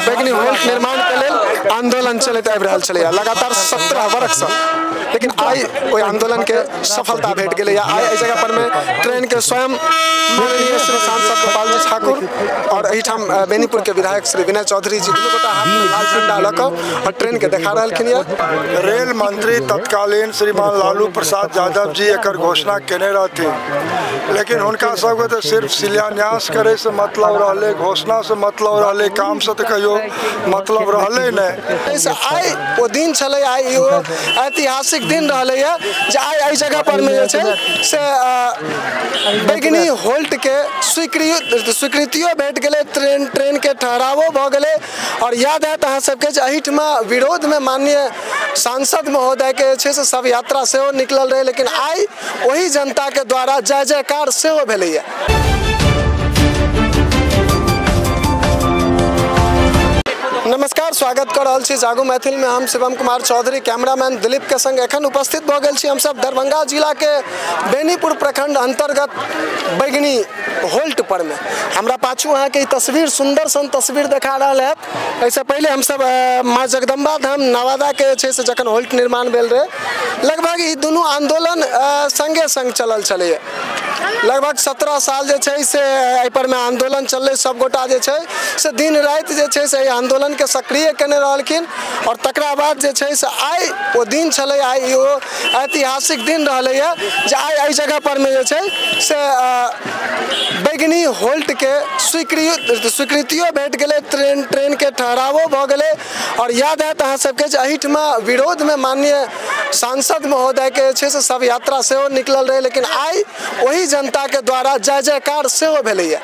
बैगनी होल्ट निर्माण के लेल आंदोलन चलैत आबि रहल छलैया लगातार 17 वर्षसँ, लेकिन आइ ओहि आंदोलन के सफलता भेट गेलैया। आइ एहि जगह पर में ट्रेन के स्वयं माननीय श्री सांसद गोपाल जी ठाकुर और एहिठाम बेनीपुर के विधायक श्री विनय चौधरी जी दुनू गोटा हाथ में लाल झंडा लऽ कऽ और ट्रेन के देखा रहलखिन। रेल मंत्री तत्कालीन श्रीमान लालू प्रसाद यादव जी एकर घोषणा केने रहथिन, लेकिन हुनका सबके तो सिर्फ शिलान्यास करे से मतलब रहले, घोषणा से मतलब रहले, काम से तो कहियो मतलब रहले नहीं। आइ ओ दिन छलै, आइ ओ ऐतिहासिक दिन रहलै जे आइ एहि जगह पर में जे छै से बैगनी होल्ट के स्वीकृतियो भेट गेलै, ट्रेन के ठहरावो भऽ गेलै। और याद हैत अहाँ सबके जे एहिठमा विरोध में माननीय सांसद महोदय के जे छै से सब यात्रा सेहो निकलल रहै, लेकिन आइ ओहि जनता के द्वारा जय जयकार सेहो भेलैया। नमस्कार, स्वागत कर रहल छी जागू मैथिल में। हम शिवम कुमार चौधरी कैमरामैन दिलीप के संग एखन उपस्थित भऽ गेल छी हमसब दरभंगा जिला के बेनीपुर प्रखंड अंतर्गत बैगनी होल्ट पर में। हमरा पाछू अहाँके ई तस्वीर सुंदर सन तस्वीर देखा रहल है। एहिसँ पहिले हमसब माँ जगदम्बा धाम नवादा के जे छै से जखन होल्ट निर्माण भेल रहै, लगभग ई दुनू आंदोलन संगे संग चलल छलैया। लगभग 17 साल जे छै से एहि पर में आंदोलन चललै, सब गोटा जे छै से दिन राति जे छै से एहि आंदोलन के सक्रिय केने रहलखिन। और तकरा बाद जे छै से आइ ओ दिन छलै, आइ ओ ऐतिहासिक दिन रहलैया जे आइ एहि जगह पर में जे छै से बैगनी होल्ट के स्वीकृतियो भेट गेलै, ट्रेन के ठहरावो भऽ गेलै। और याद हैत अहाँ सबके जे एहिठमा विरोध में माननीय सांसद महोदय के जे छै से सब यात्रा सेहो निकलल रहै, लेकिन आइ ओहि जनता के द्वारा जय जयकार सेहो भेलैया,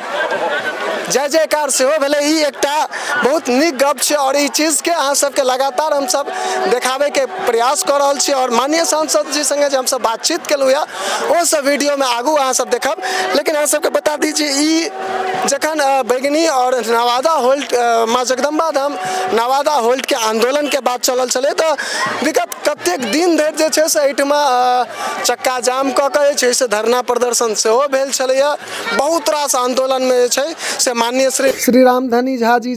जय जयकार सेहो भेलै। ई एकटा बहुत नीक गप छै और ई चीजके अहाँ सबके लगातार हमसब देखाबैके प्रयास कऽ रहल छी। और माननीय सांसद जी संगे जे हमसब बातचीत केलहुँ यऽ ओ सब वीडियोमे आगू अहाँ सब देखब। लेकिन अहाँ सबके बता दी जे ई जखन बैगनी और नवादा होल्ट माँ जगदम्बा धाम नवादा होल्ट के आंदोलन के बात चलल छलै तऽ विगत कतेक दिन धरि जे छै से एहिठमा चक्का जाम कऽ कऽ जे छै से धरना प्रदर्शन सेहो भेल छलैया। बहुत रास आंदोलनमे जे छै से माननीय श्री रामधनी झा जी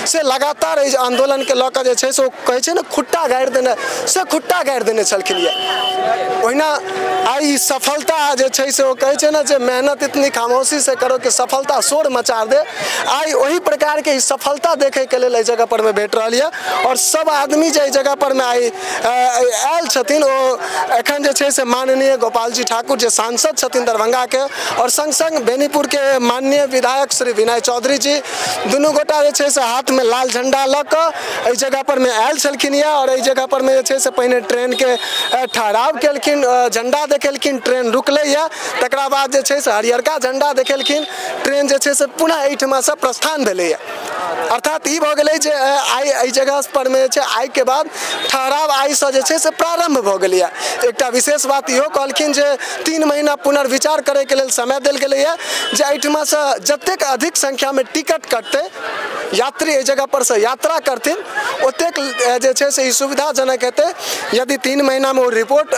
से लगातार एहि आंदोलन के लऽ कऽ जे छै से ओ कहै छै ने खुट्टा गाड़ि देने, से खुट्टा गाड़ि देने छलखिन यऽ। ओहिना आइ सफलता जे छै से ओ कहै छै ने जे मेहनत इतनी खामोशी से करो कि सफलता शोर मचा दे, आइ ओहि प्रकार के सफलता देखैके लेल एहि जगह पर में भेट रहल यऽ। और सब आदमी जे एहि जगह पर में आइ आयल छथिन ओ एखन जे छै से माननीय गोपाल जी ठाकुर जे सांसद छथिन दरभंगा के और संग संग बेनीपुर के माननीय विधायक श्री विनय चौधरी जी दुनू गोटा जे छै से हाथ में लाल झंडा लऽ कऽ एहि जगह पर में आयल छलखिन यऽ। और एहि जगह पर में जे छै से पहिने ट्रेन के ठहराव केलखिन, झंडा देखेलखिन, ट्रेन रुकलै यऽ, तकरा बाद जे छै से हरियरका झंडा देखेलखिन, ट्रेन जे छै से पुनः एहिठमासँ प्रस्थान भेलैया। अर्थात ई भऽ गेलै जे आइ एहि जगह पर में जे छै आइ के बाद ठहराव आइसँ जे छै से प्रारम्भ भऽ गेलैया। एकटा विशेष बात इहो कहलखिन जे 3 महीना पुनर्विचार करैके लेल समय देल गेलैया जे एहिठमासँ जतेक अधिक संख्यामे टिकट कटतै, यात्री एहि जगह पर से यात्रा करथिन, ओतेक जे छै से ई सुविधाजनक हेतै। यदि 3 महीनामे ओ रिपोर्ट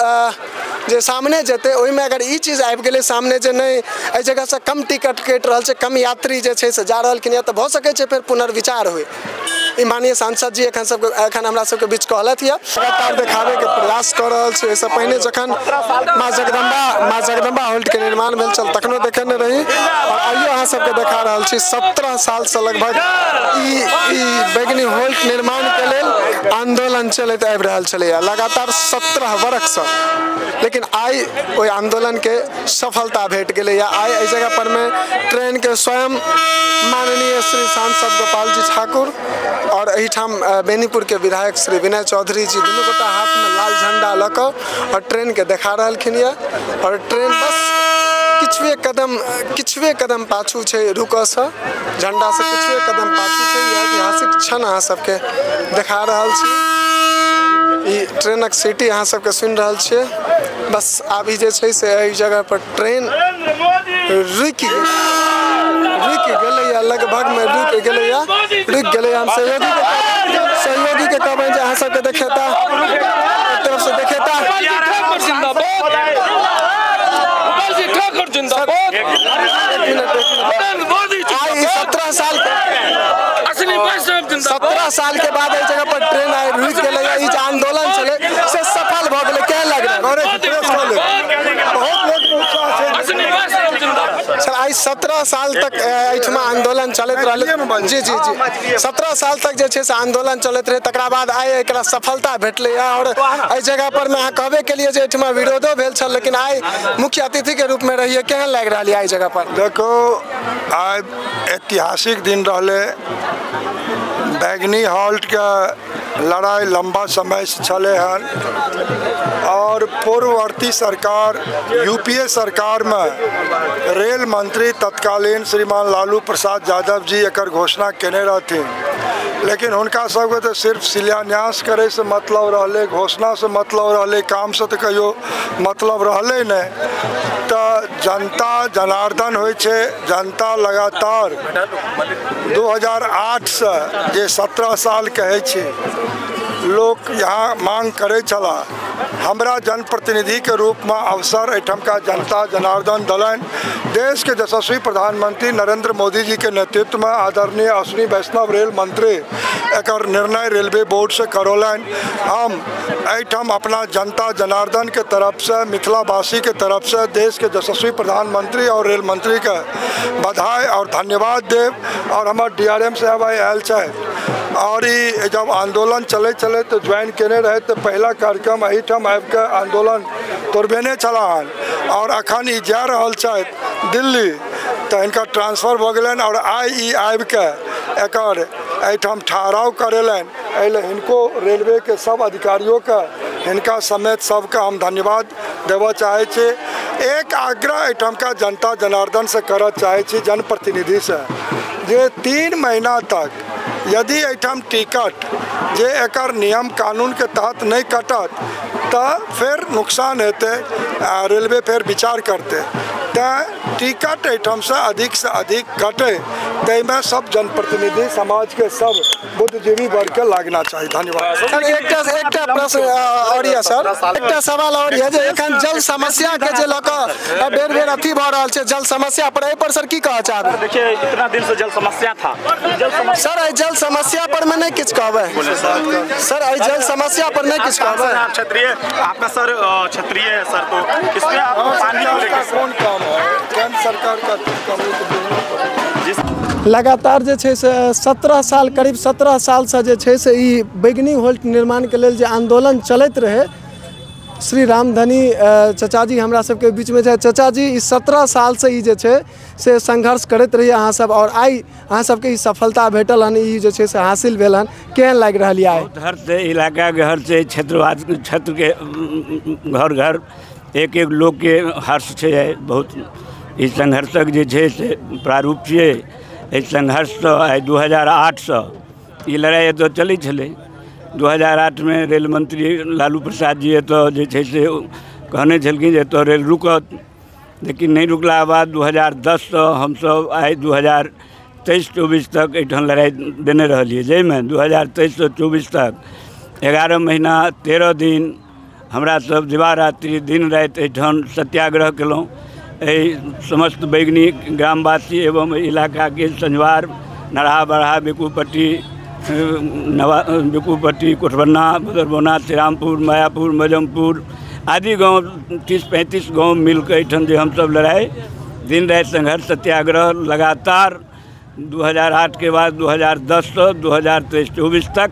जे सामने जेतै ओहिमे अगर ई चीज आबि गेलै सामने जे नहि एहि जगहसँ कम टिकट कटि रहल छै, कम यात्री जे छै से जा रहलखिन यऽ, तऽ भऽ सकै छै फेर पुनर्विचार होइ। ई माननीय सांसद जी एखन हमरा सबके बीच कहलथि यऽ। लगातार देखाबैके प्रयास कऽ रहल छी। एहिसँ पहिने जखन माँ जगदम्बा होल्ट के निर्माण भेल छल तखनो देखेने रही और आइयो अहाँ सबके देखा रहल छी। 17 सालसँ लगभग ई बैगनी होल्ट निर्माण के लेल आंदोलन चलैत आबि रहल छलैया लगातार 17 वर्षसँ, लेकिन आइ ओहि आंदोलन के सफलता भेट गेलैया। आइ एहि जगह पर में ट्रेन के स्वयं माननीय श्री सांसद गोपाल जी ठाकुर और एहिठाम बेनीपुर के विधायक श्री विनय चौधरी जी दुनू गोटा हाथ में लाल झंडा लऽ कऽ और ट्रेन के देखा रहलखिन यऽ। और ट्रेन बस किछुए कदम पाछू छै रुकऽसँ, झंडासँ किछुए कदम पाछू छै। ई ऐतिहासिक क्षण अहाँ सबके देखा रहल छी। ई ट्रेनक सीटी अहाँ सबके सुनि रहल छियै। बस आब ई जे छै से एहि जगह पर ट्रेन रुकि गेलैया, लगभग में रुकि गेलैया, रुकि गेलैया। हम सहयोगी के कहबै जे अहाँ सबके देखेता, एक तरफ से देखेता। 17 साल 17 साल के बाद एहि जगह पर ट्रेन आइ रुकि गेलै, ई जे आंदोलन छलै से सफल भऽ गेलै, केहन लागि रहल? बहुत लोक उत्साह छै सर। आइ 17 साल तक एहिठमा आंदोलन चलैत रहलै। जी जी जी 17 साल तक जे छै से आंदोलन चलैत रहै, तकरा बाद आइ एकरा सफलता भेटलै। और एहि जगह पर मे अहाँ कहबे केलिए जे एहिठमा विरोधो भेल छल, लेकिन आइ मुख्य अतिथि के रूप में रहिए, केहन लागि रहल यऽ एहि जगह पर? देखो, आइ ऐतिहासिक दिन रहलै। बैगनी हॉल्ट के लड़ाई लंबा समय से चले हन और पूर्ववर्ती सरकार यूपीए सरकार में रेल मंत्री तत्कालीन श्रीमान लालू प्रसाद यादव जी एकर घोषणा केने रहथिन, लेकिन हुनका सबके तो सिर्फ शिलान्यास करे से मतलब रहलै, घोषणा से मतलब रहलै, काम से तो कहियो मतलब रहलै नहीं। तो जनता जनार्दन होइ छै, जनता लगातार 2008 से जे 17 साल कहै छै लोक यहाँ मांग करै छला, हमरा जनप्रतिनिधि के रूप में अवसर एहिठामका जनता जनार्दन दलनि। देश के यशस्वी प्रधानमंत्री नरेंद्र मोदी जी के नेतृत्व में आदरणीय अश्विनी वैष्णव रेल मंत्री एकर निर्णय रेलवे बोर्ड से करौलनि। हम एहिठाम अपना जनता जनार्दन के तरफ से, मिथिलावासी के तरफ से देश के यशस्वी प्रधानमंत्री और रेल मंत्री के बधाई और धन्यवाद देव। और हमार DRM साहब आइ आयल छथि और ई जब आंदोलन चले चले तो ज्वाइन केने रहे तो पहला कार्यक्रम एहिठाम आबिके आंदोलन तोड़बेने छला हन और अखन ई जा रहल छथि दिल्ली, तो हिनकर ट्रांसफर भऽ गेलनि और आइ ई आबिके एकर एहिठाम ठहराव करेलनि। एहि लेल हिनको रेलवे के सब अधिकारियों के, हिनका समेत सबके हम धन्यवाद देबऽ चाहै छी। एक आग्रह एहिठामका जनता जनार्दन से करऽ चाहै छी, जनप्रतिनिधि से, जे 3 महीना तक यदि एहिठाम टिकट जे एकर नियम कानून के तहत नहीं कटत तो फेर नुकसान हेतै, रेलवे फेर विचार करतै। तैँ टिकट एहिठामसँ अधिक से अधिक कटे, ताहिमे सब जनप्रतिनिधि समाज के सब बुद्धिजीवी वर्ग के लागना चाही। धन्यवाद। सर एकटा प्रश्न और यऽ सर, एकटा सवाल और यऽ जे एखन जल समस्या के जे लऽ कऽ बेर बेर अथी भऽ रहल छै जल समस्या पर, एहि पर सर की कहऽ चाहबै? देखिए, इतना दिन से जल समस्या था, जल समस्या सर एहि जल समस्या पर में नहीं किछु कहबै सर, एहि जल समस्या पर नहीं किछु कहबै। आप क्षत्रिय, आपका सर क्षत्रिय है सर, तो इसमें आपको पानी को लेकर कौन काम है? केंद्र सरकार का काम लगातार जे छै से 17 साल, करीब 17 सालसँ जे छै से ई बैगनी हॉल्ट निर्माणके लेल जे आंदोलन चलैत रहै, श्री रामधनी चचाजी हमरा सबके बीचमे छै। चचाजी, ई 17 सालसँ ई जे छै से संघर्ष करैत रहिए अहाँ सब और आइ अहाँ सबके ई सफलता भेटल हन, ई जे छै से हासिल भेल हन, केहन लागि रहल यऽ आइ? हर से इलाका के हर से क्षेत्र के घर घर एक एक लोग के हर्ष छै बहुत। ई संघर्षक जे छै से प्रारूप छियै। एहि संघर्षसँ आइ 2008सँ ई लड़ाइ एतऽ चलै छलै। 2008मे रेल मंत्री लालू प्रसाद जी एतऽ जे छै से कहने छलखिन जे एतऽ रेल रुकत, लेकिन नहि रुकलाके बाद 2010सँ हमसभ आइ 2023-24 तक एहिठाम लड़ाइ देने रहलियै, जाहिमे 2023सँ 24 तक 11 महीना 13 दिन हमरा सब दिवारात्रि दिन राति एहिठाम सत्याग्रह केलहुँ। एहि समस्त बैगनी ग्रामवासी एवं इलाकाके संजवार, नरहा, बरहा, बेकुपट्टी, बेकुपट्टी, कोठबन्ना, बदरबौना, श्रीरामपुर, मायापुर, मजमपुर आदि गाँव 30-35 गाँव मिलके एहिठाम जे हमसब लड़ाइ दिन राति संघर्ष सत्याग्रह लगातार 2008 के बाद 2010सँ 2023-24 तक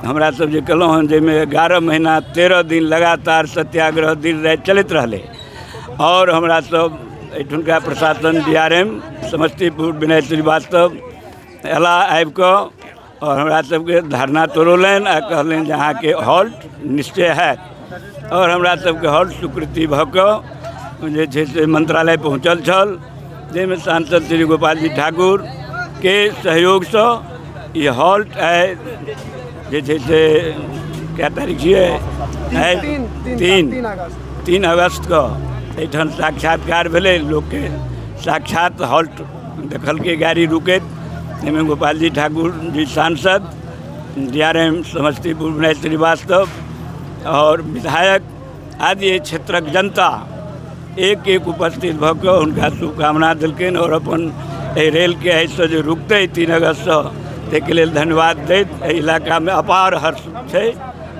हमरा सब जे केलहुँ हन, जाहिमे 11 महीना 13 दिन लगातार सत्याग्रह दिन राति चलैत रहलै। और हमरा सब एहिठुनका प्रशासन DRM Samastipur Vinay Srivastava अयला आबिकऽ और हमरा सबके धरना तोड़ौलनि आ कहलनि जे अहाँके हॉल्ट निश्चय हैत। और हमरा सबके हॉल्ट स्वीकृति भऽ कऽ जे छै से मंत्रालय पहुँचल छल, जाहिमे सांसद श्री गोपाल जी ठाकुर के सहयोगसँ ई हॉल्ट आइ जे छै से कए तारीख छियै? आइ 3 अगस्तके एहिठाम साक्षात्कार भेलै। लोकके साक्षात हॉल्ट देखलकै गाड़ी रुकैत, एहिमे गोपाल जी ठाकुर जी सांसद, DRM Samastipur Vinay Srivastava और विधायक आदि एहि क्षेत्रक जनता एक एक उपस्थित भऽ कऽ हुनका शुभकामना देलखिन और अपन एहि रेलके एहिसँ जे रुकतै 3 अगस्तसँ ताहिके लेल धन्यवाद दैत एहि इलाकामे अपार हर्ष छै,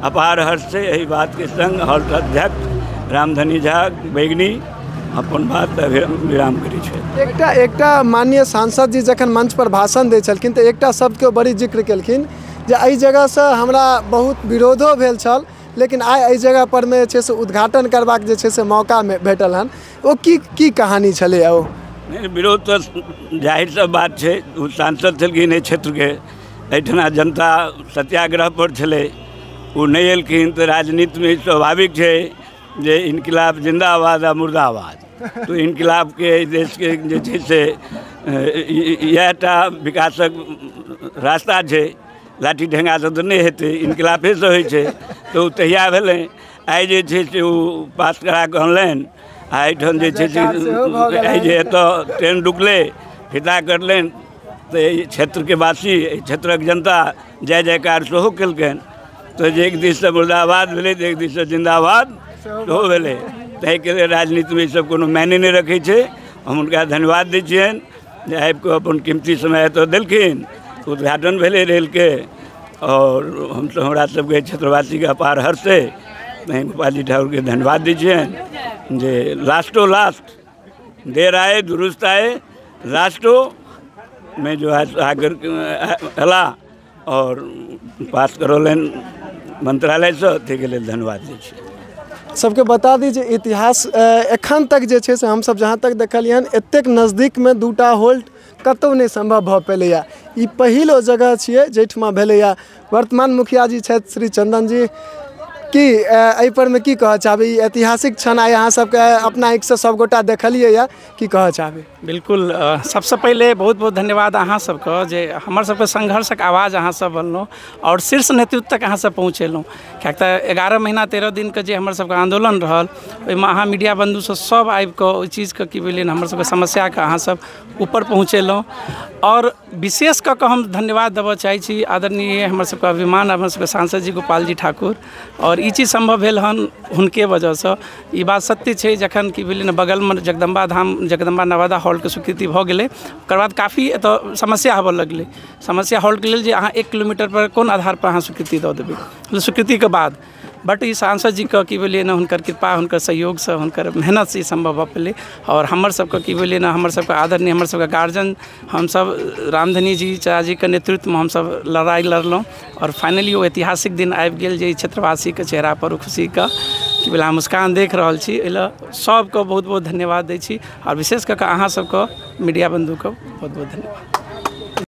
अपार हर्ष छै। एहि बातके संग हॉल्ट अध्यक्ष रामधनी झा बैगनी अपन बात विराम करै छै। एकटा एकटा माननीय सांसद जी जखन मंच पर भाषण दै छलखिन तऽ एकटा शब्दके बड़ी जिक्र केलखिन जे एहि जगहसँ हमरा बहुत विरोधो भेल छल, लेकिन आइ एहि जगह पर मे जे छै से उद्घाटन करबाक जे छै से मौका भेटल हन। ओ की की कहानी छलै? ओ नहि, विरोध तऽ जाहिर सा बात छै, ओ सांसद छलखिन एहि क्षेत्रके, एहिठिना जनता सत्याग्रह पर छलै, ओ नहि एलखिन तऽ राजनीतिमे स्वाभाविक छै जे इनकिलाब जिन्दाबाद आ मुर्दाबाद। तो इनकिलाबके एहि देशके जे छै से इएह टा विकासक रास्ता छै, लाठी ढेङ्गासँ तऽ नहि हेतै, इनकिलाबेसँ होइ छै। तऽ ओ तहिया भेलै, आइ जे छै से ओ पास करा कऽ अनलनि आ एहिठाम जे छै से आइ जे एतऽ ट्रेन रुकलै, फिता कटलनि, तऽ एहि क्षेत्रके वासी, एहि क्षेत्रक जनता जय जयकार सेहो केलकनि। तऽ जे एक दिससँ मुर्दाबाद भेलै तऽ एक दिससँ जिन्दाबाद सेहो भेलै। ताहिके लेल राजनीतिमे ईसब कोनो मायने नहि रखै छै। हम हुनका धन्यवाद दै छियनि जे आबिकऽ अपन कीमती समय एतऽ देलखिन, उद्घाटन भेलै रेलके, आओर हमसब हमरा सबके क्षेत्रवासीके अपार हर्ष अइ। गोपालजी ठाकुरके धन्यवाद दै छियनि जे लास्टो लास्ट देर आए दुरुस्त आए, लास्टो में जो है आकर अयला और पास करौलनि मंत्रालयसँ, ताहिके लेल धन्यवाद दै छियै। सबके बता दी जे इतिहास एखन तक जे छै से हमसब जहाँ तक देखलियै हन एतेक नजदीकमे दूटा होल्ट कतहु नहि सम्भव भऽ पेलैए। ई पहिल ओ जगह छियै जाहिठमा भेलैए। वर्तमान मुखिया जी छथि श्री चंदन जी, की एहि पर मे की कहऽ चाहबै? ई ऐतिहासिक क्षण आइ अहाँ सबके अपना आँखिसँ सबगोटा देखलियै यऽ, की कहऽ चाहबै? बिल्कुल, सबसँ पहिले बहुत बहुत धन्यवाद अहाँ सबके जे हमर सबके संघर्षक आवाज़ अहाँ सब बनलहुँ और शीर्ष नेतृत्व तक अहाँ सब पहुँचेलहुँ। किएक तऽ 11 महीना 13 दिनके जे हमर सबके आन्दोलन रहल ओहिमे अहाँ मीडिया बंधुसँ सब आबिकऽ ओहि चीजके की भेलै हमर सबके समस्याके अहाँ सब ऊपर पहुँचेलहुँ। और विशेष कऽ कऽ हम धन्यवाद देबऽ चाहै छी आदरणीय हमर सबके अभिमान हमर सबके सांसद जी गोपाल जी ठाकुर, और ई चीज सम्भव भेल हन हुनके वजहसँ। ई बात सत्य छै जखन की भेलै ने बगलमे जगदम्बा धाम जगदम्बा नवादा हॉल्टके स्वीकृति भऽ गेलै, ओकर बाद काफी एतऽ समस्या होबऽ लगलै। समस्या हॉल्टके लेल जे अहाँ 1 किलोमीटर पर कोन आधार पर अहाँ स्वीकृति दऽ देबै, स्वीकृतिके बाद बट ई सांसद जीके की भेलै ने हुनकर कृपा हुनकर सहयोगसँ हुनकर मेहनतसँ ई सम्भव भऽ पेलै। और हमर सबके की भेलै ने हमर सबके आदरणीय हमर सबके गार्जियन हमसब रामधनी जी चाचाजीके नेतृत्वमे हमसब लड़ाइ लड़लहुँ और फाइनली ओ ऐतिहासिक दिन आबि गेल जे क्षेत्रवासीके चेहरा पर खुशीके की भेलै मुस्कान देख रहल छी। एहि लए सबके बहुत बहुत धन्यवाद दै छी और विशेष कऽ कऽ अहाँ सबके मीडिया बंधुके बहुत बहुत धन्यवाद।